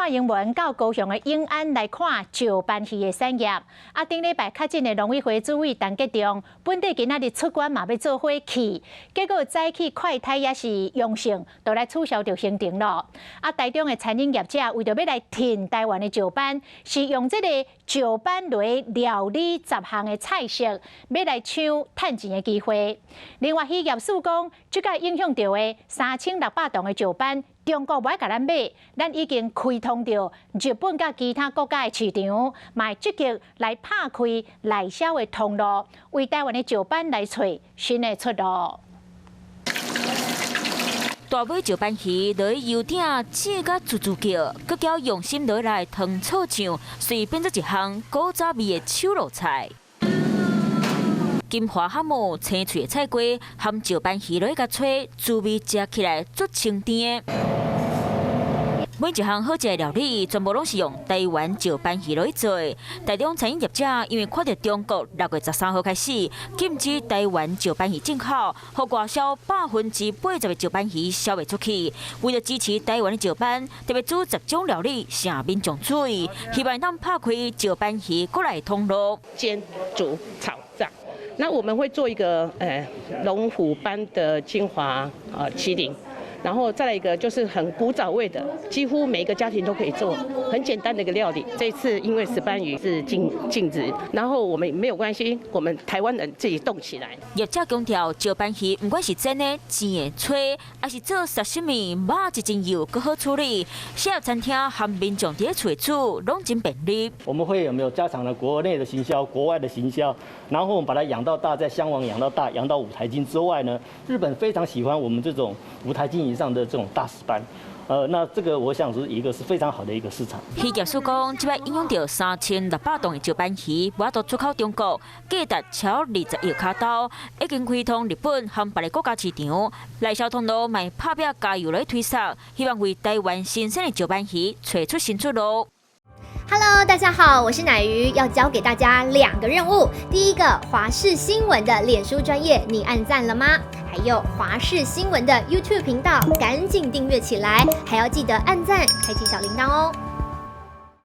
蔡英文到高雄的永安來看石斑魚的產業。啊，頂禮拜確診的農委會主委陳吉仲，本底今仔日出關嘛欲做伙去，結果早起快篩也是陽性，就來取消著行程囉。啊，台中的餐飲業者為著欲來挺台灣的石斑，是用這個石斑來料理十項的菜色，欲來搶趁錢的機會。另外，漁業署講，這個影響著的3600噸的石斑，中國無愛共咱買，咱已經開通著日本佮其他國家的市場，嘛會積極來拍開內銷的通路，為台灣的石斑來揣新的出路。大尾石斑魚落去油鼎煎甲滋滋叫，閣攪用心落來糖醋醬，隨變做一項古早味的手路菜。金華哈姆青脆的菜瓜含石斑魚落去共炊，滋味食起來足清甜。每一項好食的料理，全部攏是用台灣石斑魚落去做。台中餐飲業者因為看著中國6月13號開始禁止台灣石斑魚進口，予外銷80%的石斑魚銷袂出去。為著支持台灣的石斑，特別煮十種料理，請民眾注意，希望當拍開石斑魚國內通路。煎、煮、炒、炸。那我們會做一個龍虎斑的金華麒麟。然後再來一個就是很古早味的，幾乎每一個家庭都可以做，很簡單的一個料理。這次因為石斑魚是禁止，然後我們沒有關係，我們台灣人自己動起來。業者強調，石斑魚毋管是煎的、煎的、炊，抑是做沙西米，肉一陣油，閣好處理。適合餐廳和民眾佇厝煮，攏真便利。我們會有沒有加強了國內的行銷、國外的行銷，然後我們把它養到大，在箱網養到大，養到5台斤之外呢，日本非常喜歡我們這種5台斤以上的這種大石斑，那這個我想是一個是非常好的一個市場。漁業署講，這擺影響著3600噸的石斑魚，無法度出口中國，價值超20億跤兜，已經開通日本和別个國家市場，內銷通路嘛拍拚加油來推銷，希望為台灣新鮮的石斑魚揣出新出路。 Hello，大家好，我是乃瑜，要交給大家兩個任務。第一個，華視新聞的臉書專頁，你按讚了嗎？還有華視新聞的 YouTube 頻道，趕緊訂閱起來，還要記得按讚，開啟小鈴鐺哦。